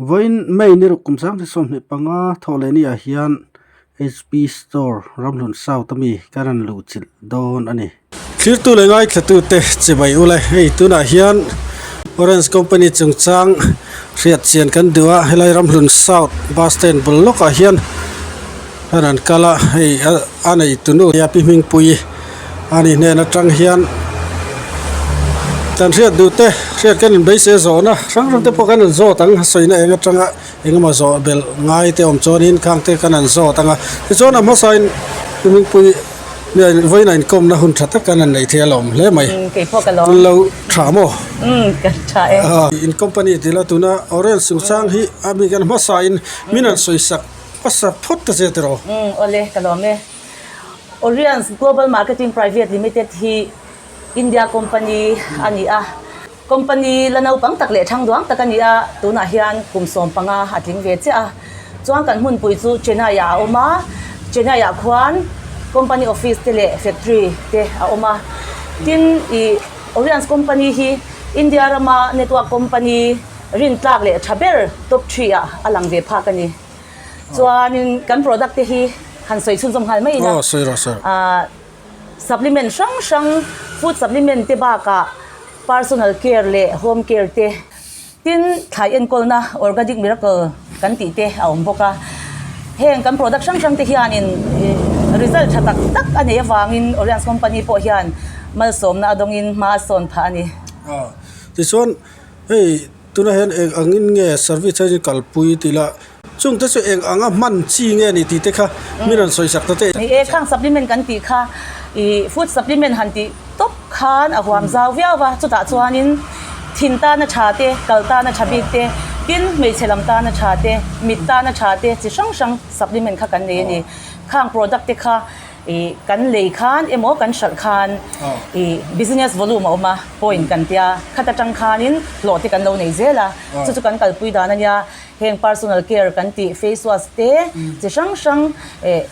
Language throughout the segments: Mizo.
Vawiin May ni ruk kum 2025 thawhlehni ah hian HP Store Ramhlun South ami kan rawn luh chilh dawn a ni. Thlirtu leh ngaithlatute chibai ula hei tunah hian Orange Company chungchang hriat chian kan duh a helai Ramhlun South bus stand bul lawkah hian a rawn kal a hei a neitunu nia pi Hmingpuii a nih hnen atang hian kan hriat duh te hriat kan inbeisei zawhna hrang hrang te pawh kan rawn zawt ang a sawina eng atanga engemaw zawh belh ngai te awm chuanin khang te kan han zawt ang a tichuan a hmasain pi Hmingpuii nia vawiin a inkawmna hun tha tak kan han nei thei alawm hle mai lo tha maw in company tih la tuna Orange chungchang hi a mi kan hmasain min han sawisak hmasa phawt ta che tiraw. Awle ka lawm e. Oriens Global Marketing Private Limited hi India company a ni a, company la naupang tak leh thangduang tak a ni a, tunah hian kum 15 a tling ve chiah a. Chuan kan hmunpui chu Chennai ah a awm a, Chennai ah khuan company office te leh factory te a awm a. Tin, ih Oriens company hi India rama network company rintlak leh tha ber top three ah a lang ve phak a ni. Chuanin kan product te hi han sawi chhunzawm nghal mai ila. Aw sawi rawh sawi rawh. Ahh supplement hrang hrang food supplement te bakah personal care leh home care te tin thlai enkawlna organic miracle kan tih te a awm bawk a. Heng kan product hrang hrang te hianin result tha tak tak a nei avangin Oriens company pawh hian malsawmna a dawngin hma a sawn phah a ni. Aw tichuan hei Tunah hian eng angin nge service a in kalpui tih lah chungte chu eng anga hman chi nge ni tih te kha min rawn sawi sak ta te. Ni e, khang supplement kan tih kha ih food supplement han tih tawp khan a huam zau viau va, chutah chuanin thin tana tha te, kal tana tha bik te, tin hmeichhe lam tana tha te, mit tana tha te chi hrang hrang supplement kha kan nei a ni. Khang product te kha Ih kan lei khan emaw kan hralh khan ih business volume a awm a, point kan tia, khat atang khanin hlawh te kan lo nei zel a, chu chu kan kalpui dan a nia, heng personal care kan tih face wash te chi hrang hrang eh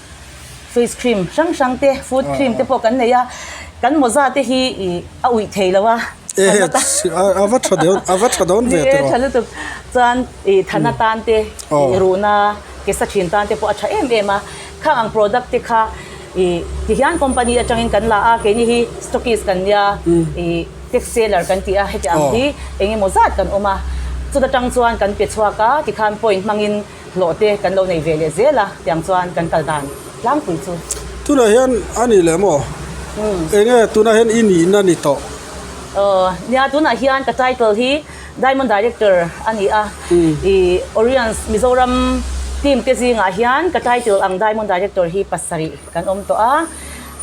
face cream hrang hrang te foot cream te pawh kan nei a, kan mawza te hi ih a uih thei lo a, a va tha dawn a va tha dawn ve tawh. Ni e tha lutuk chuan ih thana tan te ih ruhna ke sa thin tan te pawh a tha em em a. Khang ang product te kha ih ti hian company atangin kan la a, keini hi stockist kan nia ih tech seller kan ti a, heti ang hi eng emaw zat kan awm a, chuta tang chuan kan pe chhuak a, tikhan point hmangin hlawh te kan lo nei ve leh zel a, tiang chuan kan kal dan tlangpui chu. Tunah hian a ni leh maw? Enge tunah hian i nihna ni tawh? Aw nia tunah hian ka title hi Diamond Director a ni a, i Orions Mizoram team te zingah hian ka title ang Diamond Director hi pasarih kan awm tawh a,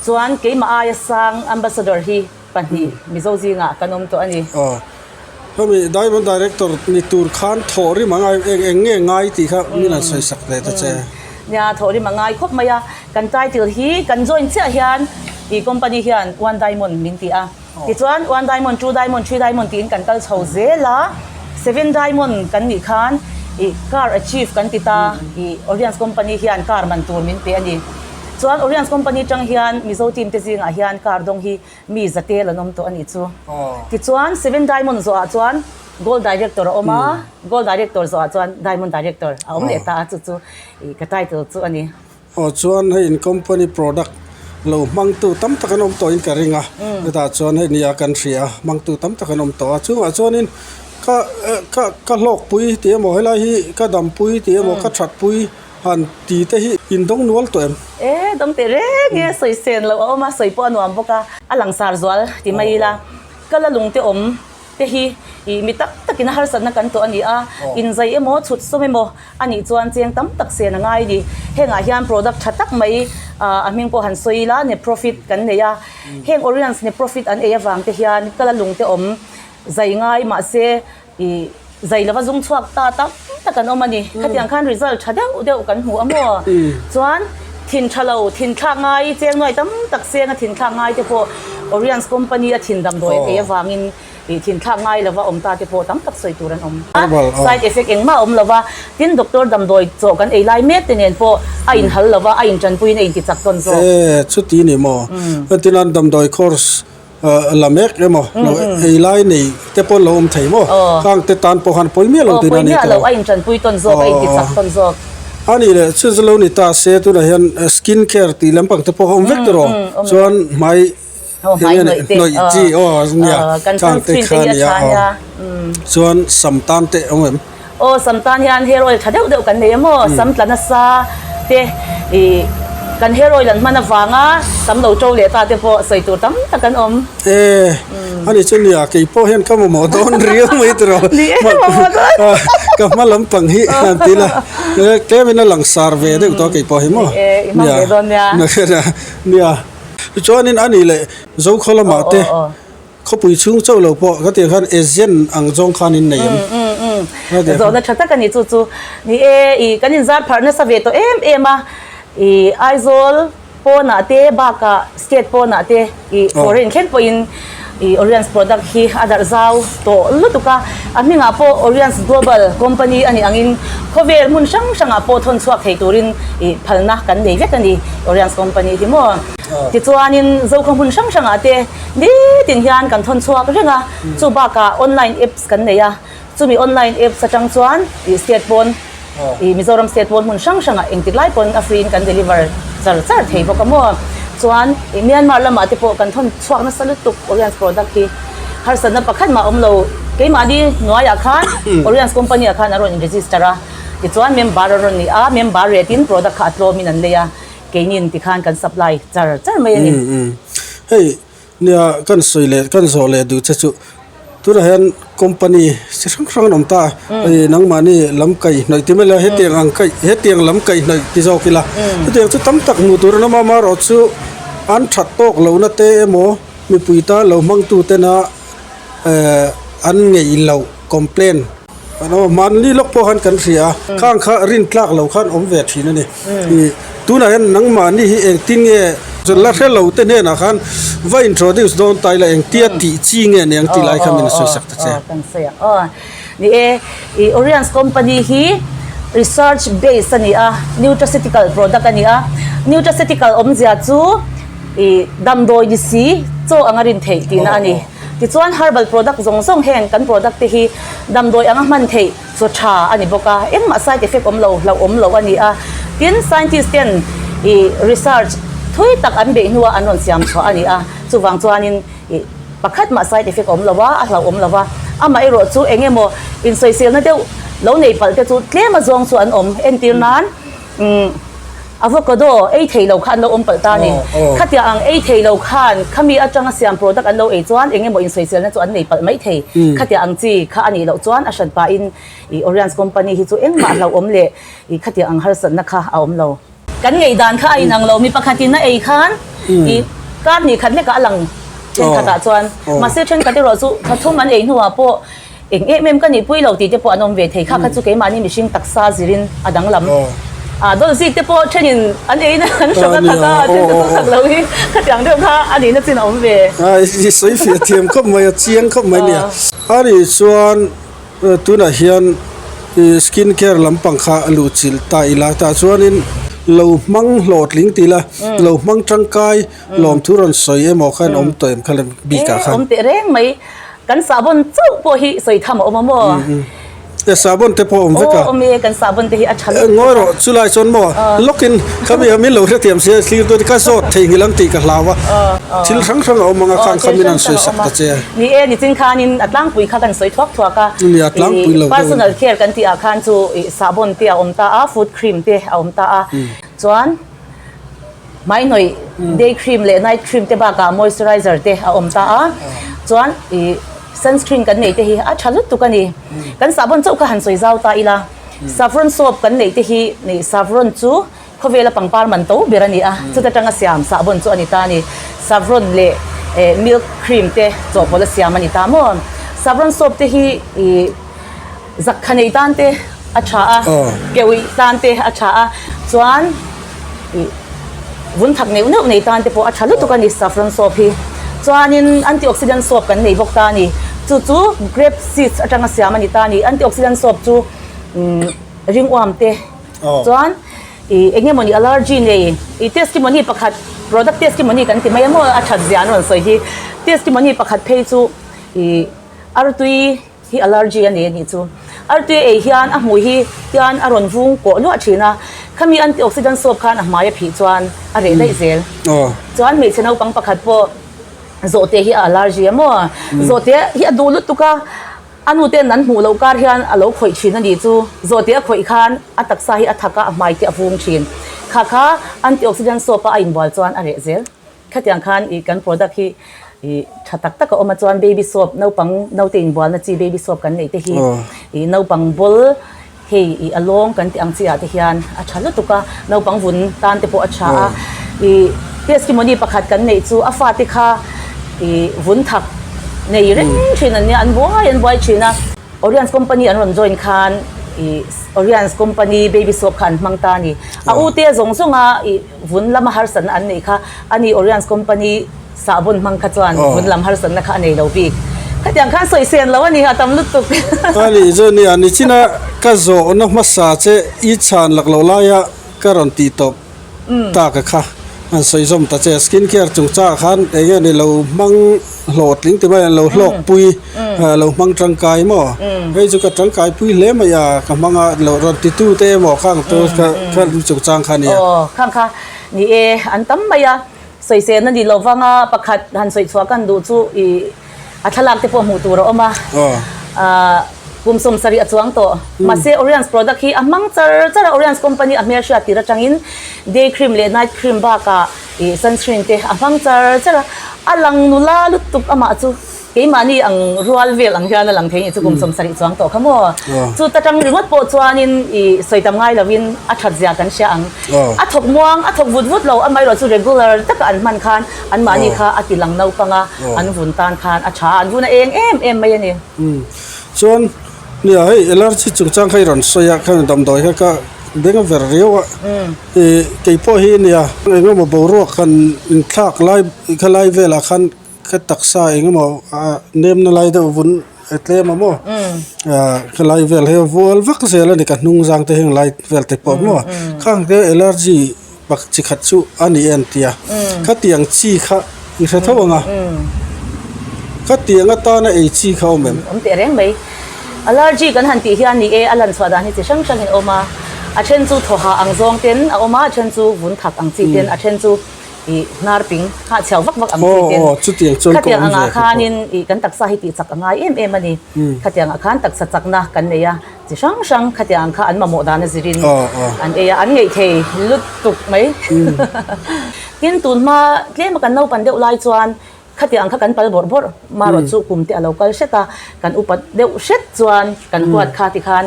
chuan keimah aia sang Ambassador hi pahnih Mizo zingah kan awm tawh a ni. Aw, hemi Diamond Director ni tur khan thawh rim a ngai eng eng nge ngai tih kha min han sawi sak ve ta che. Nia, thawh rim a ngai khawp mai a, kan title hi kan join chiah hian i company hian One Diamond min ti a. Tichuan, one diamond, two diamond, three diamond tiin kan kal chho zel a, seven diamond kan nih khan ih car achieve kan ti ta, ih Oriens company hian car man tur min pe a ni. Chuan Oriens company tang hian Mizo team te zingah hian car dawng hi mi za tel an awm tawh a nih chu. Tichuan, seven diamond zawhah chuan gold director a awm a, gold director zawhah chuan diamond director a awm leh ta a, chu chu ih ka title chu a ni. Aw chuan hei in company product lo hmangtu tam tak an awm tawhin ka ring a, hetah chuan hei nia kan hria a hmangtu tam tak an awm tawh a chungah chuanin ka ka ka hlawkpui tih emaw helai hi ka dampui tih emaw ka thatpui han ti te hi in dawng nual tawh em? E dawng teh reng e sawi sen loh a awm a sawi pawh a nuam bawk a, a langsar zual ti mai ila ka la lung te awm. te hi ih mi tak takin a harsatna kan tawh a ni a, inzai emaw chhut sawm emaw a nih chuan cheng tam tak sen a ngai a ni. Hengah hian product tha tak mai ah a hming pawh han sawi ila Neprofit kan nei a, heng Oriens Neprofit an ei avang te hian ka la lung te awm zai ngai mahse ih zai lova zung chhuak ta tam tak an awm a ni. Khatiang khan result tha deuh deuh kan hmu a maw? Chuan thin tha lo, thin thlak ngai, cheng nuai tam tak senga thin thlak ngai te pawh Oriens company a thin damdawi an ei avangin ih thin thlak ngai lova awm ta te pawh tam tak sawi tur an awm a, side effect engmah a awm lova, tin doctor damdawi chaw kan ei lai mek te nen pawh a inhal lova, a intanpuiin a intichak tawn zawk. E, chuti ni maw? Hetinan damdawi course. La mek emaw lo ei lai nei te pawh lo awm thei maw? Khang te tan pawh khan pawi miah lo tihna a ni tawh. A intanpui tawn zawk, a intichak tawn zawk. A nih leh chu chu lo ni ta se tunah hian skin care tih lampang te pawh a awm vek tawh rawh. Chuan hmai hnawih chi aw nia khang te kha a nia aw. Chuan sam tan te awm em? Aw sam tan hian hair oil tha deuh deuh kan nei a maw? Sam tla nasa te ih kan hair oil an hman avanga sam lo to leh ta te pawh sawi tur tam tak an awm. E ani chu nia kei pawh hian ka mamawh dawn riau mai tiraw Ni e mamawh dawn. Ka hma lampang hi han ti ila tlemin a langsar ve deuh tawh a kei pawh hi maw? Ni e i hmang ve dawn nia. Nia chuanin ani leh Zokhaw lamah te Khawpui chhung chauh lo pawh ka tih khan agent ang zawng khan in nei em? Zawhna tha tak a ni chu chu. Ni e, i kan inzar pharh nasa ve tawh em em a, i Aizawl pawnah te bakah state pawnah te i foreign thleng pawhin i Oriens product hi a darh zau tawh lutuk a, a hmingah pawh Oriens Global Company a nih angin khawvel hmun hrang hrangah pawh thawn chhuak thei turin i phalna kan nei vek a ni Oriens Company hi maw. Tichuanin Zokhaw hmun hrang hrangah te Nitin hian kan thawn chhuak reng a, chu bakah online apps kan nei a, chumi online apps atang chuan ih state pawn ih Mizoram state pawn hmun hrang hrangah engtik lai pawn a free in kan deliver char char thei bawk a maw. Chuan ih Myanmar lamah te pawh kan thawn chhuak nasa lutuk Oriens product hi harsatna pakhat mah awm lo, keimahni hnuaiah khan Oriens company ah khan an rawn in register a, tichuan member a rawn ni a, member rate in product kha a tlawmin an lei a. Keinin tikhan kan supply char char mai a ni. Hei nia kan sawi leh kan zawh leh duh che chu tunah hian company chi hrang hrang an awm ta a, hei nangmahni lam kaih hnawih ti mai la hetiang ang kaih hetiang lam kaih hnawih ti zawk ila hetiang chu tam tak hmuh tur an awm a amaherawhchu an that tawk lohna te emaw mipui tan lo hmangtu tena eh an ngeih loh complaint. Aw mahni lawk pawh khan kan hria a, khang kha rin tlak lo khan awm ve thin a ni. Tunah hian nangmahni hi engtin nge la hre lo te hnenah khan va introduce dawn ta ila engtia tih chi nge aniang tih lai kha min sawi sak ta che. Aw kan sawi a, aw ni e, i Oriens company hi research base a ni a, nutraceutical product a ni a, nutraceutical awmzia chu i damdawi ni si chaw anga rin theih tihna a ni. Tichuan herbal product zawng zawng heng kan product te hi damdawi anga hman theih chaw tha a ni bawk a, engmah side effect awm lo, hlauhawm lo a ni a. Tin, scientist ten ih research thui tak an beih hnua an rawn siam chhuah a ni a, chuvang chuanin ih pakhat mah side effect awm lo a, a hlauhawm lo a. Amaherawh chu eng emaw insawiselna deuh lo nei palh te chu tlem a zawng chu an awm entir nan. Umm avocado ei thei lo kha an lo awm palh ta a ni. Khatia ang ei thei lo khan khami atanga siam product an lo ei chuan eng emaw insawiselna chu an nei palh mai thei. Khatia ang chi kha a nih loh chuan a hran pahin ih Oriens company hi chu engmah hlauhawm leh ih khatia ang harsatna kha a awm lo. Kan ngei dan kha a inang lo, mi pakhatin a ei khan ih kar hnih khat hlekah a lang thenkhatah chuan. Mahse thenkhat erawh chu thathum an ei hnuah pawh Eng em em ka nihpui lo tih te pawh an awm ve thei kha kha chu keimahni mihring taksa zirin a danglam. A dawlh zik te pawh thenin an eiin an hrawk a thak a, then te chu thak lo hi khatiang deuh kha a nihna chin a awm ve. I sawi fiah thiam khawp mai, a chiang khawp mai nia. A nih chuan tunah hian skin care lampang kha luh chilh ta ila tah chuanin lo hmang hlawhtling ti ila, lo hmang tangkai lawmthu rawn sawi emaw khan awm tawh em kha bikah khan. Awm teh reng mai. Kan sahbawn chauh pawh hi sawi tham a awm a maw? E sahbawn te pawh a awm vek a. Aw awm e, kan sahbawn te hi a tha lutuk. Ngawi rawh, chulai chuan maw lawkin khami a min lo hrethiam sia thlir dawn ka zawt theihnghilh ang tih ka hlau a. Thil hrang hrang a awm ang a, khang kha min han sawi sak ta che. Ni e, nichin khanin a tlangpui kha kan sawi thuak thuak a. Ni a tlangpui lo deuh. Personal care kan tih ah khan chu sahbawn te a awm ta a, foot cream te a awm ta a. Chuan. Hmaihnawih day cream leh night cream te bakah moisturizer te a awm ta a, chuan ih sunscreen kan neih te hi a tha lutuk a ni. Kan sahbawn chauh kha han sawi zau ta ila, saffron soap kan neih te hi nih saffron chu khawvela pangpar man to ber a ni a, chuta tanga siam sahbawn chu a ni ta a ni. Saffron leh milk cream te chawhpawlh a siam a ni ta maw. Saffron soap te hi ih Zakkha nei tan te a tha a, keuih tan te a tha a, chuan ih vun thak neuh neuh nei tan te pawh a tha lutuk a ni saffron soap hi. Chuanin antioxidant soap kan nei bawk ta a ni, chu chu grape seeds atanga siam a ni ta a ni. Antioxidant soap chu umm ringuam te chuan ih eng emawni allergy nei ih testimony pakhat. Product testimony kan ti mai a maw a that zia an rawn sawi hi. Testimony pakhat phei chu ih artui hi allergy a nei a nih chu. Artui ei hian a hmui hi hian a rawn vung kawh luah thin a, khami antioxidant soap khan a hmai a phih chuan a reh daih zel. Chuan hmeichhe naupang pakhat pawh zawhte hi a allergy a maw, zawhte hi a duh lutuk a, A nu ten an hmuh loh kar hian a lo khawih thin a nih chu. Zawhte a khawih khan a taksa hi a thak a, a hmai te a vung thin. Kha kha antioxidant soap a a inbual chuan a reh zel. Khatiang khan ih kan product hi ih tha tak tak a awm a chuan baby soap naupang naute inbualna chi baby soap kan neih te hi ih naupang bawl hei ih a lawng kan tih ang chi ah te hian a tha lutuk a, naupang vun tan te pawh a tha a. Ih testimony pakhat kan neih chu a fate kha ih vun thak nei reng thin an nia, an buai an buai thin a. Oriens company an rawn join khan ih Oriens company baby soap kha an hmang ta a ni. A u te zawng zawng a ih vun lama harsatna an neih kha a ni Oriens company Sahbawn hmang kha chuan vun lam harsatna kha a nei lo bik. Khatiang khan sawisên lo a ni, a tam lutuk. A nih chu nia, nichina ka zawhna hmasa che i chhan lak loh laia ka rawn tih tawp tak a kha han sawi zawm ta che. Skin care chungchangah khan eng nge ni lo hmang hlawhtling ti mai an lo hlawkpui, lo hmang tangkai maw? Hei chu ka tangkai pui hle mai a, ka hmang a lo rawn titu te emaw khang tu kha chungchang kha a nia. Aw, khang kha ni e, an tam mai a. Sawisel a ni lo vang a, pakhat han sawi chhuah kan duh chu ih a thlalak te pawh hmuh tur a awm a, ah kum 70 a chuang tawh. Mahse Oriens product hi a hmang char char a, Oriens company a hmelhriat tir atangin day cream leh night cream bakah ih sunscreen te a hmang char char a, a lang nula lutuk amah chu. Keimahni ang rual vel ang hian a lang thei ni chu kum 70 chuang tawh kha maw? Chu ta tang ringawt pawh chuanin i sawi tam ngai lovin a that zia kan hria ang. A thawk muang, a thawk vut vut lo, amaherawh chu regular taka an hman khan anmahni kha a ti lang naupang a, an vun tan khan a tha a, an vun a eng em em mai a ni. Chuan nia hei allergy chungchang kha i rawn sawi a, khami damdawi kha ka beng a ver riau a, i keipawh hi nia engemaw boruak han inthlak lai khalai velah khan Ka taksa eng emaw ah nemna lai deuh vun a tlem a maw ah helai vel hi a vual vak zel a ni ka hnung zang te heng lai vel te pawh maw khang te allergy pak chi khat chu a ni en tia khatiang chi kha i hre tho ang a khatiang atana ei chi kha a awm em. Awm teh reng mai allergy kan han tih hian ni e a lan chhuah dan hi chi hrang hrang in a awm a a then chu thaw hah ang zawng ten a awm a a then chu vun thak ang chi ten a then chu Ih hnar ping hah chhiau vak vak ang chi ten khatiang angah khanin ih kan taksa hi tih chak a ngai em em a ni. Khatiang ah khan taksa chakna kan nei a, chi hrang hrang khatiang ang kha an mamawh dan a zirin an ei a, an ngeih thei lutuk mai. Tin tun hma tlema kan naupan deuh lai chuan Khatiang ang kha kan pal bawrh bawrh, marawh chu kum te a lo kal hret a, kan upat deuh hret chuan kan huat kha tikhan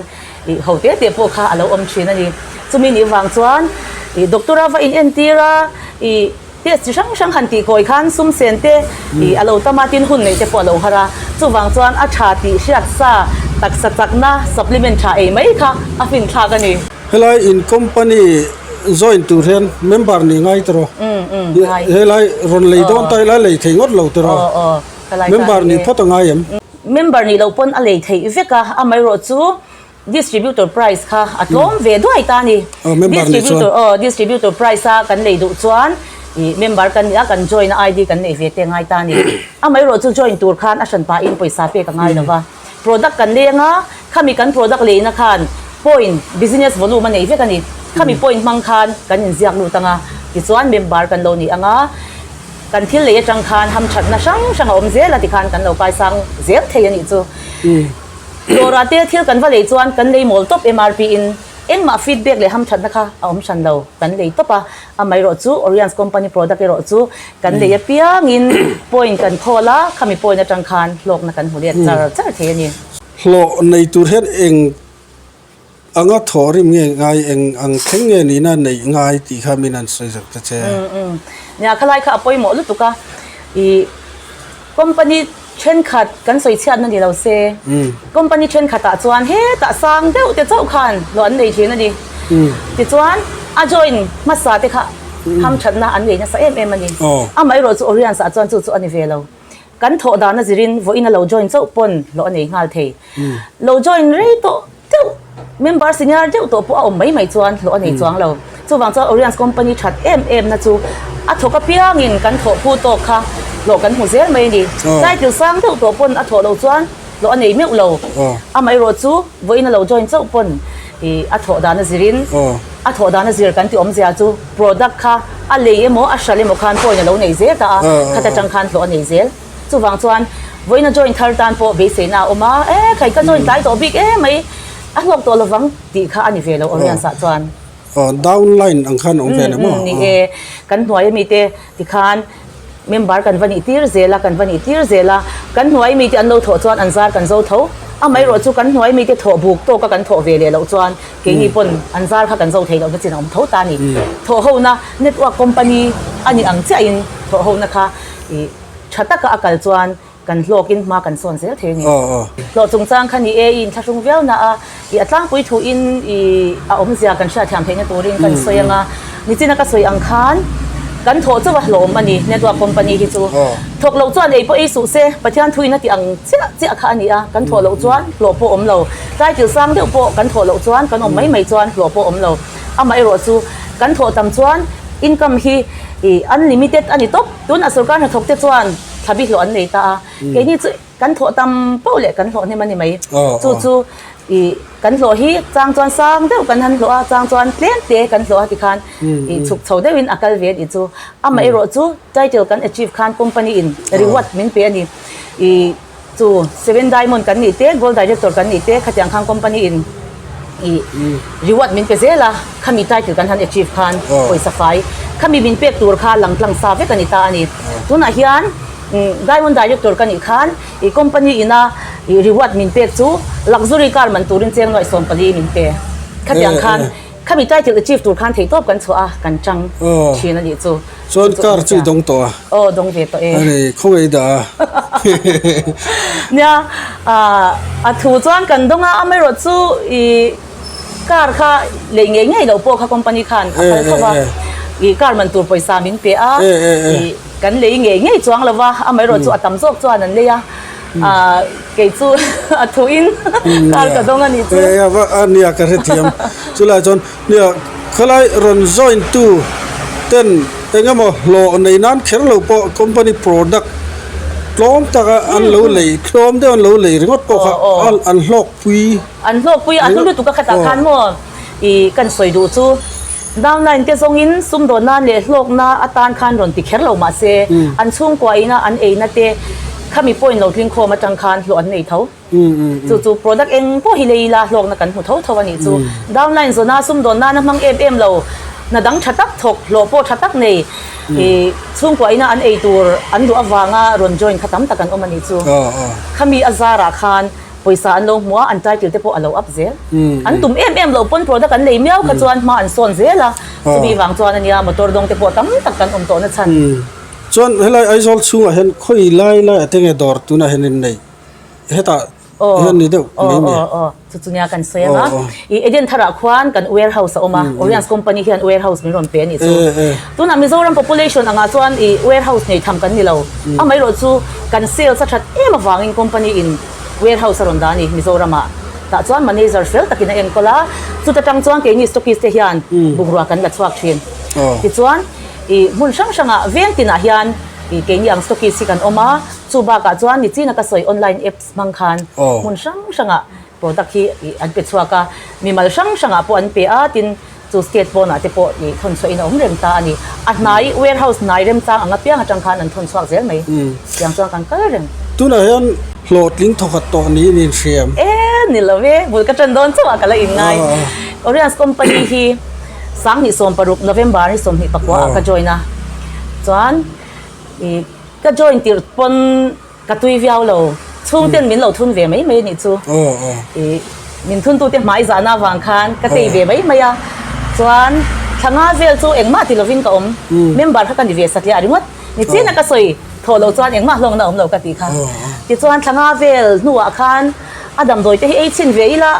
ih ho te te pawh kha a lo awm thin a ni. Chumi nih vang chuan ih doctor a va in entir a, ih test chi hrang hrang han tih kawi khan sum sen te ih a lo tam a, tin hun neih te pawh a lo har a. Chuvang chuan a tha tih hriat sa taksa chakna supplement tha ei mai kha a fin thlak a ni. Helai in company join tur hian member nih ngai tawh rawh. Helai rawn lei dawn ta ila lei thei ngawt lo tawh rawh. Member nih phawt a ngai em? Member nih loh pawn a lei theih vek a, amaherawh chu distributor price kha a tlawm ve duai ta a ni. Distributor aw distributor price a kan lei duh chuan ih member kan nih a kan join a ID kan neih ve te a ngai ta a ni. Amaherawh chu join tur khan a hran pahin pawisa pek a ngai lo va. Product kan leng a, khami kan product leina khan point, business volume a nei vek a ni. Khami point hmang khan kan inziak lut ang a, tichuan member kan lo ni ang a, kan thil lei atang khan hamthatna hrang hrang a awm zel a tikhan kan lo kaisang zel thei a nih chu. Dawrah te thil kan va lei chuan kan lei mawl tawp MRP in. Engmah feedback leh hamthatna kha a awm hran lo, kan lei tawp a, amaherawh chu Oriens company product erawh chu kan lei apiangin point kan khawl a, khami point atang khan hlawkna kan hmu let char char thei a ni. Hlawh nei tur hian eng anga thawhrim nge ngai, eng ang thleng nge nihna neih ngai tih kha min han sawi zawk ta che. Nia khalai kha a pawimawh lutuk a, ih company Thenkhat kan sawi chhiatna ni lo se, company thenkhatah chuan hetah sang deuh te chauh khan hlawh an nei thin a ni. Tichuan, a join hmasa te kha hamthatna an nei nasa em em a ni. Amaherawh chu Oriens ah chuan chu chu a ni ve lo. Kan thawh dan a zirin vawiin a lo join chauh pawn hlawh a nei nghal thei. Lo join rei tawh deuh, member senior deuh tawh pawh a awm mai mai chuan hlawh a nei chuang lo. Chuvang chuan Oriens company that em em na chu a thawk apiangin kan thawh phu tawk kha hlawh kan hmu zel mai a ni. Title sang deuh tawh pawn a thawh loh chuan hlawh a nei meuh lo. Amaherawh chu vawiin a lo join chauh pawn ih a thawh dan a zirin a thawh dan a zir kan tih awmzia chu product kha a lei emaw a hral emaw khan point a lo nei zel ta a, khata tang khan hlawh a nei zel. Chuvang chuan vawiin a join thar tan pawh beiseina a awm a, e khai ka join tlai tawh bik emai a hlawk tawh lovang tih kha a ni ve lo Oriens ah chuan. Aw down line ang khan a awm ve ni maw? Ni e, kan hnuai ami te tikhan member kan va nih tir zel a, kan va nih tir zel a, kan hnuai mi te an lo thawh chuan an zar kan zo tho, amaherawh chu kan hnuai mi te thawh buk tawka kan thawh ve leh loh chuan keini pawn an zar kha kan zo thei lohna chin a awm tho ta a ni. Thawh hona network company a nih ang chiahin thawh hona kha ih tha taka a kal chuan Kan hlawkin hma kan sawn zel thei a ni. Hlawh chungchang kha ni e, i inthlahrung viau na a, i a tlangpui thuin i a awmzia kan hriatthiam theihna turin kan sawi ang a. Nichina ka sawi ang khan kan thawh chauh a hlawm a ni, network company hi chu. Thawk loh chuan ei pawh ei suh se, Pathian thuin a ti ang chiah chiah kha a ni a, kan thawh loh chuan hlawh pawh awm lo. Title sang deuh pawh kan thawh loh chuan kan awm mai mai chuan hlawh pawh awm lo. Amaherawh chu kan thawh tam chuan income hi i unlimited a ni tawp. Tunah sorkar hnathawk te chuan Thlabi hlawh an nei ta a, keini chu kan thawh tam poh leh kan hlawh hnem a ni mai. Chu chu ih kan hlawh hi chang chuan sang deuh kan han hlawh a, chang chuan tlem te kan hlawh a tikhan ih chhuk chho deuhin a kal ve a nih chu. Amaherawh chu title kan achieve khan company in reward min pe a ni. Ih chu seven diamond kan nih te, gold director kan nih te khatiang khan company in ih reward min pe zel a, khami title kan han achieve khan pawisa fai khami min pek tur kha lang tlang sa vek a ni ta a ni. Tunah hian diamond director ka nih khan ih company ina ih reward min pek chu luxury car man turin cheng nuaih 14 min pe. Khatiang khan khami title achieve tur khan theihtawp kan chhuah a, kan chang thin a nih chu. Chuan car chu i dawng tawh a? Aw dawng ve tawh e. Ani khawngaih i dah a. Nia a thu chuan kan dawng a, amaherawh chu i car kha lei ngei ngei loh pawh kha company khan a phal tho va, i car man tur pawisa min pe a, i kan lei ngei ngei chuang lo va, amaherawh chu a tam zawk chuan an lei a, kei chu a thu in car ka dawng a nih chu. Nia ka hrethiam chulai chuan Nia, khalai rawn join tu ten eng emaw hlawh nei nan kher lo pawh company product tlawm taka an lo lei, tlawm deuh an lo lei ringawt pawh kha an hlawk pui. An hlawk pui a, a hlu lutuk a khatah khan maw i kan sawi duh chu downline te zawngin sumdawn nan leh hlawkna atan khan rawn ti kher lo mahse an chhungkua ina an eina te khami point lo tling khawm atang khan hlawh an nei tho. Chu chu product eng pawh hi lei ila hlawkna kan hmu tho tho a nih chu. Downline zawna sumdawn nana hmang em em lo, hna dang tha tak thawk, hlawh pawh tha tak nei i chhungkua ina an ei tur an duh avanga rawn join kha tam tak an awm a nih chu. Khami a zarah khan pawisa an lo hmu a, an title te pawh a lo up zel. An tum em em loh pawn product an lei miau kha chuan hma an sawn zel a, chumi vang chuan a nia motor dawng te pawh tam tak kan awm tawhna chhan. Chuan helai Aizawl chhungah hian khawi lai laiah te nge dawr tunah hian in nei? hetah hian ni deuh mai ni. Aw aw chu chu nia kan sawi ang a. I Eden tharah khuan kan warehouse a awm a, Oriens company hian warehouse min rawn pe a nih chu. Tunah Mizoram population angah chuan i warehouse nei tham kan ni lo. Amaherawh chu kan sales a that em avangin company in warehouse a rawn dah a ni Mizoramah. Tah chuan manager fel takin a enkawl a, chuta tang chuan keini stockist te hian bungrua kan la chhuak thin. Tichuan i hmun hrang hrangah veng tinah hian i keini ang stockist hi kan awm a. Chu bakah chuan nichina ka sawi online apps hmang khan hmun hrang hrangah product hi an pe chhuak a, mimal hrang hrangah pawh an pe a, tin chu state pawnah te pawh ih thawn chhuahin a awm reng ta a ni. A hnai warehouse hnai remchang ang apiang atang khan an thawn chhuak zel mai. Tiang chuan kan kal reng. Tunah hian hlawhtling thawkhat tawh niin in hriam. E ni lo e, bul ka tan dawn chauh ah ka la in ngai. Oriens company hi 2016 November ni 24 ah ka join a, chuan ih Ka join tirh pawn ka tui viau lo, chhungten min lo thun ve mai mai a nih chu. Ih min thuntute hmai zahna avang khan ka tei ve mai mai a, chuan thla nga vel chu engmah ti lovin ka awm, member kha ka ni ve satliah ringawt, nichin a ka sawi thawh loh chuan engmah hlawkna awm lo ka tih kha. Tichuan thla nga vel hnuah khan a damdawi te hi ei chhin ve ila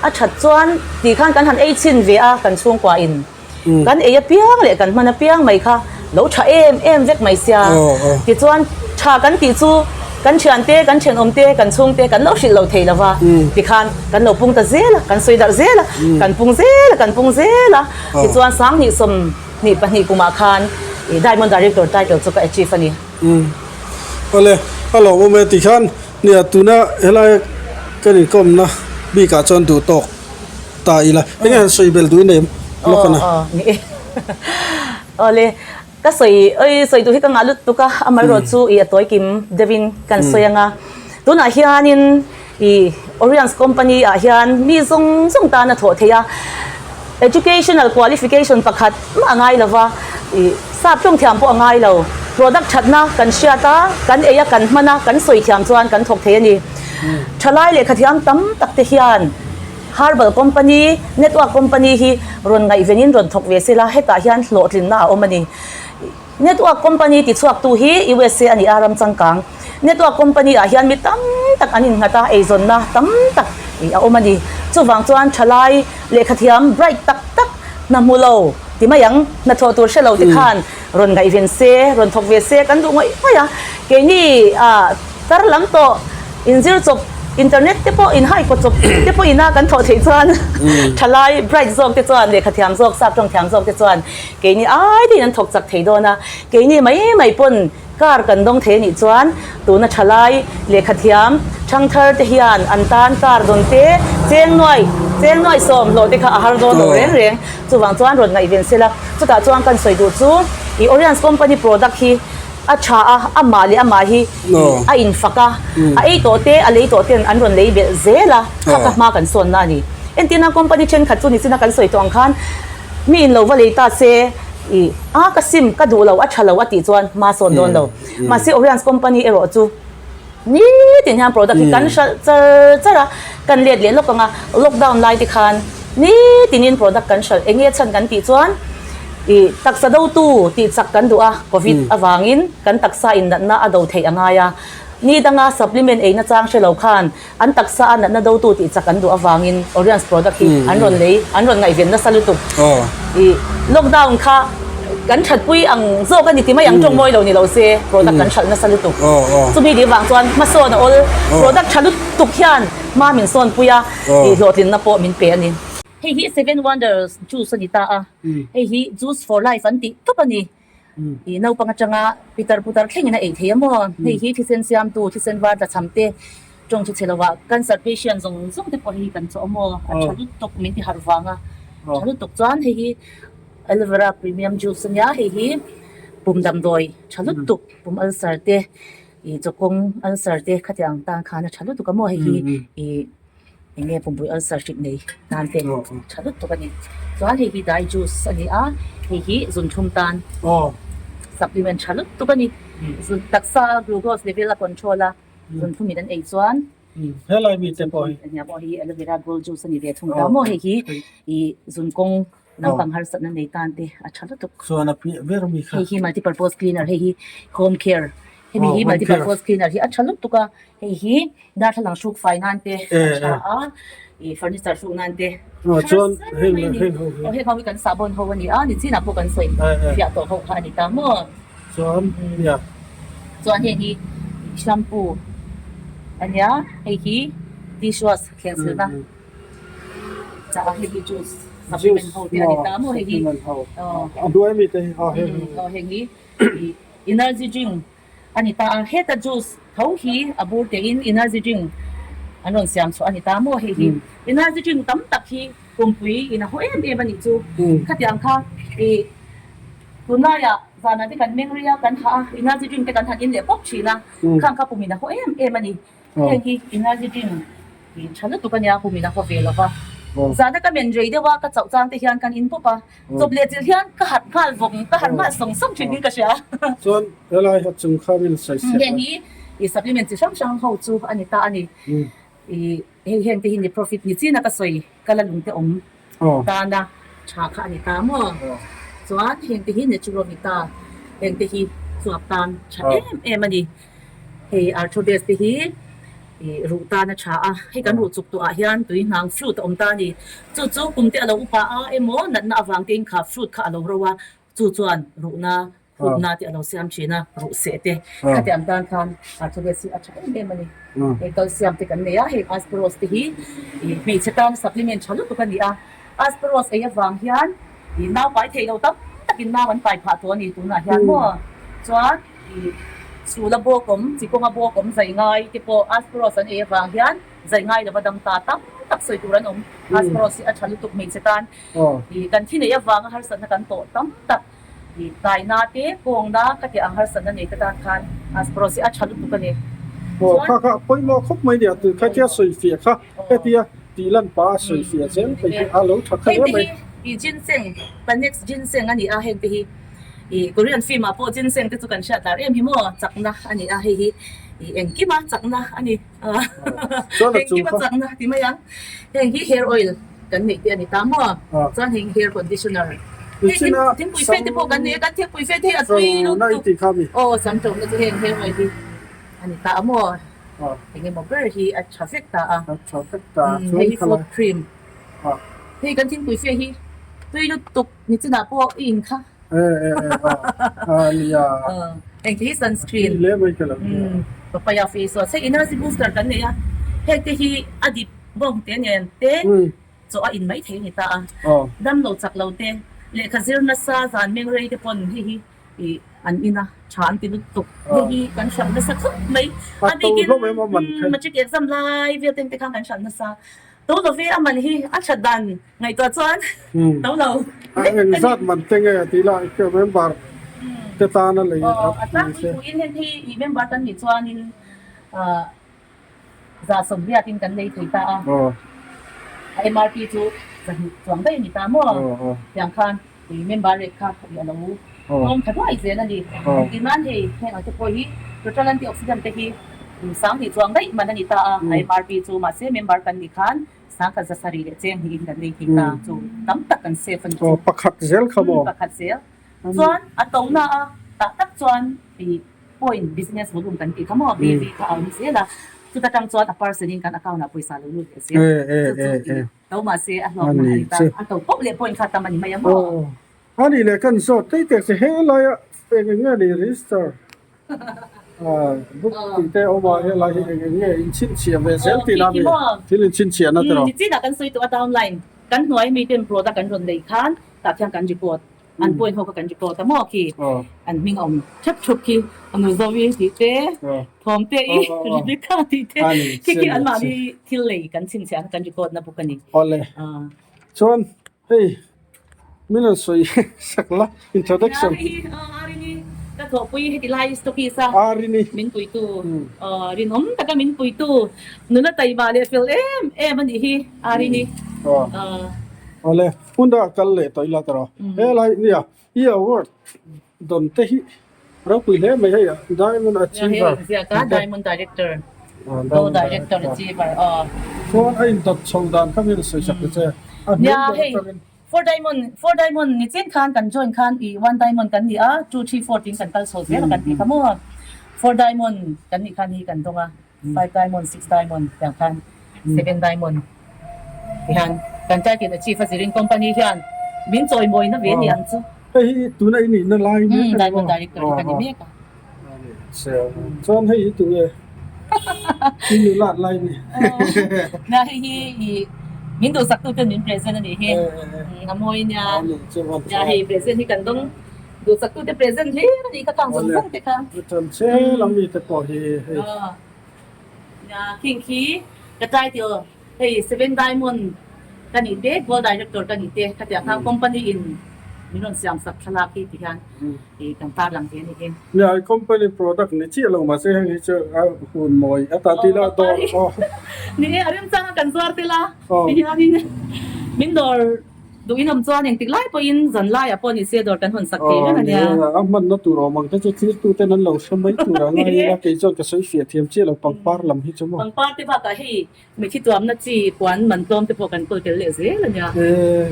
a that chuan tih khan kan han ei chhin ve a kan chhungkua in. Kan ei apiang leh kan hman apiang mai kha lo tha em em vek mai sia. Tichuan tha kan tih chu Kan thiante, kan thenawmte, kan chhungte kan lo hrilh lo thei lo va, tikhan kan lo pung ta zel a, kan sawi darh zel a, kan pung zel a, kan pung zel a. Tichuan 2022 kumah khan Diamond Director title chu ka achieve a ni. Awle, a lawmawm e tikhan nia tuna helai kan inkawmna bikah chuan duh tawk ta ila. Enge han sawi bel duh i nei em? Lawk ana. Aw, ni e. Awle, Ka sawi oi sawi duh hi ka ngah lutuk a, amaherawh chu i a tawi kim deuhin kan sawi ang a. Tunah hianin i Oriens company ah hian mi zawng zawng tan a thawh theih a, educational qualification pakhat mah a ngai lo va, i sap tawng thiam pawh a ngai lo. Product thatna kan hriat a, kan ei a, kan hman a, kan sawi thiam chuan kan thawk thei a ni. Thalai lehkha thiam tam tak te hian Herbal company, network company hi rawn ngaihvenin rawn thawk ve sela, hetah hian hlawhtlinna a awm a ni. Network company tichhuaktu hi USA a ni a, ram changkang. Network company ah hian mi tam tak an innghat a, eizawnna tam tak a awm a ni. Chuvang chuan thalai lehkhathiam bright tak tak hna hmu lo ti mai ang, hnathawh tur hre lo te khan rawn ngaihven se, rawn thawk ve se kan duh ngawih ngawih a. Keini tar lam tawh inzir chawp internet te pawh inhai kaw chawp te pawh ina kan thawh theih chuan thalai bright zawk te chuan lehkha thiam zawk sap tawng thiam zawk te chuan keini ai te in an thawk chak thei dawn a keini mai mai pawn car kan dawng thei anih chuan tuna thalai lehkha thiam thangthar te hian an tan car dawn te cheng nuai cheng nuai sawm hlawh te kha a har dawn lo reng reng chuvang chuan rawn ngaihven sela chutah chuan kan sawi duh chu i Oriens company product hi A tha a, amah leh amah hi a infak a, a ei tawh te, a lei tawh ten an rawn lei belh zel a, kha kha hma kan sawnna a ni. Entirna company thenkhat chu nichina kan sawi tawh ang khan mi in lo va lei ta se i a ka sim ka duh lo a tha lo a tih chuan hma sawn dawn lo. Mahse Oriens company erawh chu nitin hian product hi kan hralh char char a, kan let leh lawk ang a, lockdown lai te khan nitinin product kan hralh eng nge chhan kan tih chuan Ih, taksa dotu tih chak kan duh a, Covid avangin kan taksa in natna a do theih a ngai a. Ni danga supplement ei nachang hre lo khan an taksa a natna dotu tih chak an duh avangin Oriens product hi an rawn lei, an rawn ngaihven nasa lutuk. Ih, lockdown kha kan thatpui ang zawk a ni ti mai ang tawng mawi lo ni lo se product kan hralh nasa lutuk. Chumi dih vang chuan hmasawn a awl, product tha lutuk hian hma min sawnpui a, ih hlawhtlinna pawh min pe a ni. Hei hi Seven Wonders juice a ni ta a, hei hi Juice for Life an tih tawp a ni. Ih naupang atanga pitar putar thlengin a ei thei a maw? Hei hi thisen siamtu, thisen var tlachham te, tawng chu chhe lovah cancer patient zawng zawng te pawh hei hi kan chawh a maw? A tha lutuk min ti harh vang a, tha lutuk chuan hei hi Aloe vera premium juice a nia, hei hi pum damdawi tha lutuk, pum ulcer te, ih chawkawng ulcer te khatiang tan khan a tha lutuk a maw? Hei hi ih. Eng nge pumpui ulcer hrik nei tan te tha lutuk a ni. Chuan hei hi dai juice a ni a, hei hi zunthum tan supplement tha lutuk a ni. Zun taksa glucose level a control a, zunthum in an ei chuan Helai mi te pawh hi. Nia pawh hi aloe vera gold juice a ni ve thung ta maw hei hi ih zunkawng naupang harsatna nei tan te a tha lutuk. Chuan a piah ber mi kha. Hei hi multipurpose cleaner hei hi home care hemi hi multipurpose cleaner hi a tha lutuk a, hei hi Darthlalang hruk fai nan te a tha a, ih furniture hruk nan te chuan heng heng ho hi heng ho hi kan sahbawn ho a ni a, nichinah pawh kan sawi fiah tawh ho kha a ni ta maw. Chuan nia. Chuan heng hi shampoo a nia, hei hi dishwash thleng silna chah a, hei hi juice supplement ho te a ni ta maw hei hi. A hnuai mi te hi a heng hi. Heng hi energy drink. A ni ta a, heta juice tho hi a bur tein energy drink an rawn siam chhuah a ni ta maw hei hi. Energy drink tam tak hi pumpui in a haw em em a nih chu. Khatiang kha ih tunlaiah zanah te kan meng rei a, kan hah a, energy drink te kan han in leh pawp thin a, khang kha pum in a haw em em a ni. Heng hi energy drink ih tha lutuk a nia, pum in a haw ve lo va. Zana ka men rei deuh a, ka chauh chang te hian kan in pawp a, Chawp leh chilh hian ka harh nghal vawng, ka harh nghal sawng sawng thin in ka hria. Chuan helai ha chung kha min sawi siak a. Heng hi i supplement chi hrang hrang ho chu a ni ta a ni. I hei heng te hi ni profit ni chin a ka sawi ka la lung te awm tana tha kha a ni ta maw. Chuan heng te hi natural ni ta, heng te hi chuap tan tha em em a ni. Hei arthrodes te hi ih ruh tan a tha a, hei kan ruh chuk tawh ah hian tui hnang fruit a awm ta a ni. Chu chu kum te a lo upa a emaw natna avang te in kha fruit kha a lo ro a, chu chuan ruhna Khupna te a lo siam thin a, ruh seh te khati ang tan khan arthritis hi a tha em em a ni. Hei calcium te kan nei a, hei asperos te hi hmeichhe tan supplement tha lutuk a ni a. Asperos ei avang hian nau pai theih lo tam takin nau an pai phah tawh a ni tunah hian maw. Chuan chula bawk awm, chi kawnga bawk awm zai ngai te pawh asperos an ei avang hian zai ngai lova dam ta tam tak sawi tur an awm. Asperos hi a tha lutuk hmeichhe tan kan thi neih avanga harsatna kan tawh tam tak. Taina te kawngna ka tih ang harsatna nei te tan khan Asperos hi a tha lutuk a ni. Aw kha kha pawimawh khawp mai nia tui kha tia sawi fiah kha hetia tih lan pa a sawi fiah zel phei hi a lo tha kha hle mai. Heng te hi ginseng Panax ginseng a ni a heng te hi ih Korean film ah pawh ginseng te chu kan hriat lar em hi maw chakna a ni a hei hi ih engkima chakna a ni engkima chakna ti mai ang heng hi hair oil kan neih te a ni ta maw chuan heng hair conditioner hei thingpui fe te pawh kan nei a kan thingpui fe te hi a tui lutuk aw sam ṭawmna chu heng hair oil hi a ni ta a maw eng emaw ber hi a ṭha vek ta a hei hi foot cream hei kan thingpui fe hi tui lutuk nichinah pawh i in kha heng te hi sunscreen papaya face wash hei energy booster kan nei a heng te hi a dip Bawng te nen te chaw a in mai thei a ni ta a, damlo chak lo te, lehkha zir nasa zan meng rei te pawn hei hi ih an in a, tha an ti lutuk. Hei hi kan hralh nasa khawp mai. A bikin matric exam lai vel te khan kan hralh nasa. To lo ve a man hi a that dan ngaihtuah chuan to lo vek a ni. Engzat man te nge tih lah member te tan a lei a tlangpui thuin heng hi member tan nih chuanin 180 in kan lei thei ta a, a MRP chu 200 chuang daih a ni ta maw? Tiang khan ui member rate kha ui a lo tlawm tha duai zel a ni. Engtin nan hei heng ang te pawh hi total antioxidant te hi 2000 chuang daih man a ni ta a, a MRP chu mahse member kan nih khan 1700 leh cheng hnihin kan lei thei ta chu tam tak kan save a ni chu. Pakhat zel kha maw? Pakhat zel. Chuan a to na a tah tak chuan ih point business volume kan tih kha maw BV kha a awm zel a, chuta tang chuan a person in kan account ah pawisa lo lut leh zel chu chu ih to mahse a hlawkna a ni ta, a to poh leh point kha tam a ni mai a maw. A nih leh kan zawt tei tek che helai a eng eng nge ni register book tih te a awm a helai hi eng eng nge in chhinchhiah ve zel tih na mi thil in chhinchhiah na tiraw. Nichinah kan sawi tawh a downline kan hnuai mi ten product an rawn lei khan tah khian kan report An point ho kha kan report a maw khi an hming a awm thep thup khi a nu Zoe tih te Thawm te i Rebecca tih te khi khi an mahni thil lei kan chhinchhiah ang kan record na bawk a ni. Awle chuan hei min rawn sawi sak la introduction. Arini ka thawhpui heti lai stockist a Arini min puitu rinawm taka min puitu nula taima leh fel em em a nih hi Arini. Awle. Hmun dangah kal leh tawh ila tawh helai nia i award dawn te hi ropui hle mai hei diamond achiever diamond director gold director achiever aw chuan a indawt chho dan kha min sawi sak ta che a hnuai ber atangin four diamond four diamond ni chen khan kan join khan i one diamond kan ni a two three four tiin kan kal chho zel a kan tih kha maw four diamond kan nih khan hi kan dawng a. Five diamond, six diamond tiang khan seven diamond ti hian kan title achieve a zirin company hian min chawimawi na ve ni ang chu. Hei hi tuna i nihna lai mek a ni maw? Diamond director hi ka ni mek a. Chuan hei hi tunge i nulat lai ni? Nia hei hi i min duhsak tu ten min present a nih hi. A mawi nia. Nia hei present hi kan dawng. Duhsak tute present hlir a nih kha kang zawng zawng te kha. Chuan che lam mi te pawh hi hei. Nia khing khi ka title hei seven diamond ka nih te gold director ka nih te khatiang kha company in min rawn siam sak thlalak hi ti hian i kan tar lang ve a nih hi. Nia company product ni chiah lo mahse heng hi chu a hun mawi a ta tila dawr aw. Ni e a remchang a kan zuar tela ti hianin min dawr Duh in awm chuan engtik lai pawhin zan laiah pawh ni se dawr kan hawn sak thei reng a nia. A hmanna tur awm ang te chu thiltuten an lo hre mai tur a ngai ila kei chuan ka sawi fiah thiam chiah lo pangpar lam hi chu maw. Pangpar te bakah hei mitthi tuamna chi puan man tlawm te pawh kan kawl tel leh zel a nia. E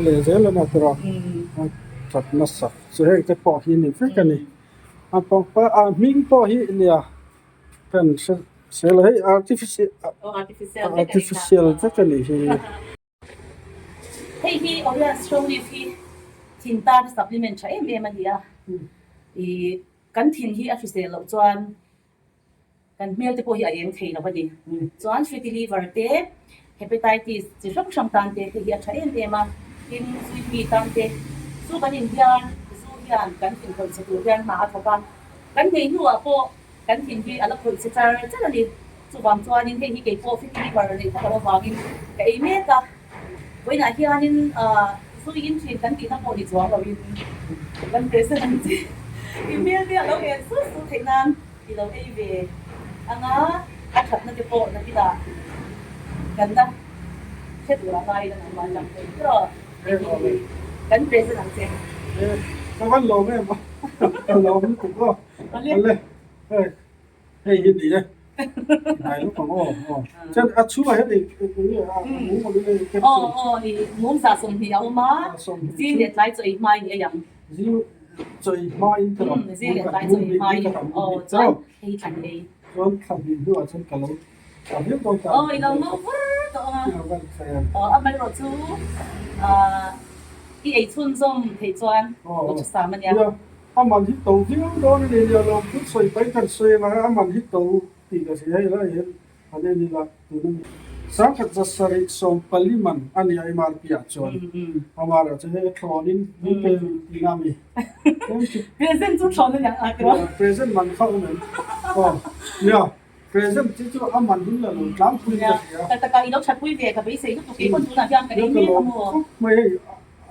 leh zel a nia tura a that nasa chu heng te pawh hi ni vek a ni. A pangpar a hming pawh hi nia kan hre sel a hei artificial artificial vek a nih hi. Hei hi Orion Strong Leaf hi thin tan supplement tha em em a ni a. Ih kan thin hi a hrisel loh chuan kan hmel te pawh hi a eng thei lo a ni. Chuan fatty liver te, hepatitis chi hrang hrang tan te hei hi a tha em em a. Tin, zuimi tan te zu kan in hian zu hian kan thin khawih chhe tur hian hna a thawk a. Kan nghei hnuah pawh kan thin hi a la khawih chhe char char a ni. Chuvang chuanin hei hi kei pawh fatty liver neih phak loh avangin ka ei mek a. Vawiinah hianin zui in thin kan tihna pawh ni chuang loin kan present ang chi i hmel te a lo en sut sut theih nan i lo ei ve anga a thatna te pawh nakinah kan la hre tur a ngaiin a nangmah lang thei tawh kan present ang che. Ka van lawm em a, ka lawm lutuk aw. Awle hei. Hei hi ni e, hnai lawk ang aw aw. Chuan a chhungah hian eng eng nge a mum awm in a capsule. Aw aw i mum za 20 a awm a, zing leh tlai chaw ei hma in i ei ang. Zing chaw ei hma in ka rawn Zing leh tlai chaw ei hma in aw chuan hei thlan ei. Chuan thla hnih hnuah chuan ka lo tha viau dawn ta. Aw i lo ngo vur tawh ang a. Aw amaherawh chu i ei chhunzawm theih chuan aw tha sam a nia. A man hi to viau dawn a ni nia lo thil sawi pai kan sawi anga a man hi to tih ka hria hei lai hian han en ila tun a ni. Sangkhat 740 man a nia MRP ah chuan amah chu hei a thlawn in min pe tihna a mi tlem chu Present chu thlawn a nia a tiraw? Present man kha awm em? Aw nia present chu chu a man hun la lo tlangpui ka hria. Tak taka i lo thatpui ve ka beisei lutuk kei pawn tunah hian ka ei mek a maw? Khawp mai hei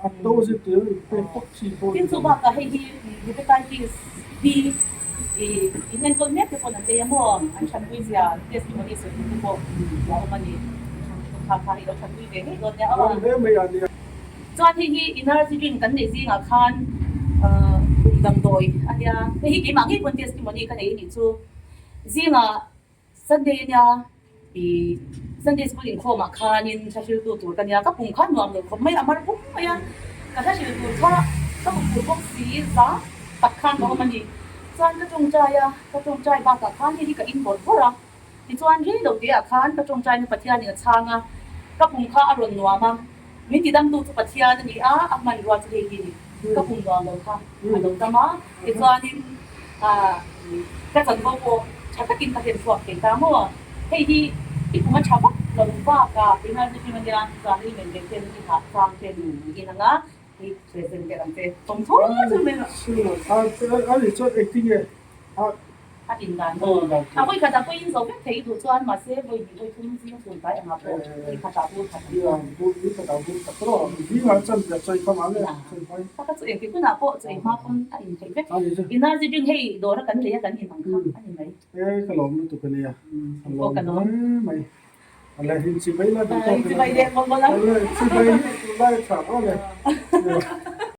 A to zir tir in pek bawk chi pawh Tin chu bakah hei hi hepatitis B i in enkawl mek te pawn an ei a maw? An thatpui zia testimony sawi tur te pawh a awm a ni. Kha kha i lo thatpui ve ngei dawn nia aw. Chuan hei hi energy drink kan neih zingah khan kum damdawi a nia. Hei hi keimah ngei pawn testimony ka nei a nih chu. Zingah Sunday a nia i Sunday school inkhawmah khanin hla hriltu tur ka nia, ka pum kha nuam lo khawp mai a, mar pum mai a, ka hla hril tur kha ka hmu phur bawk si zang tak khan ka awm a ni. Chuan ka tawngtai a, ka tawngtai bakah khan hei hi ka in bawrh bawrh a, tichuan rei lo teah khan ka tawngtaina Pathianin a chhang a, ka pum kha a rawn nuam a, min tidamtu chu Pathian a ni a, a hmanrua chu hei hi a ni, ka pum nuam lo kha a lo dam a, tichuanin Ka chanvo pawh tha takin ka hlen chhuak thei ta maw? Hei hi i kum a tha vak lo bakah energy drink ania zan i men ve ten i hah chang ten i in anga hei present tel ang che tawng tho chu mai rawh. A in dan maw? A vawi khat ah pawh in zo vek thei i duh chuan mahse vawi hnih vawi thum zing chhun tlai angah pawh ni khat ah bur khat ang. Taka chu engtik hunah pawh chu ei hma pawn a in theih vek. Energy drink hei dawra kan lei a kan in ang kha a ni mai. E ka lawm lutuk a nia. Ka lawm hle mai. A le in chi mai la duh tawk ila. Chi mai leh mawlh mawlh ang. A le chi mai hi tunlai tha aw le.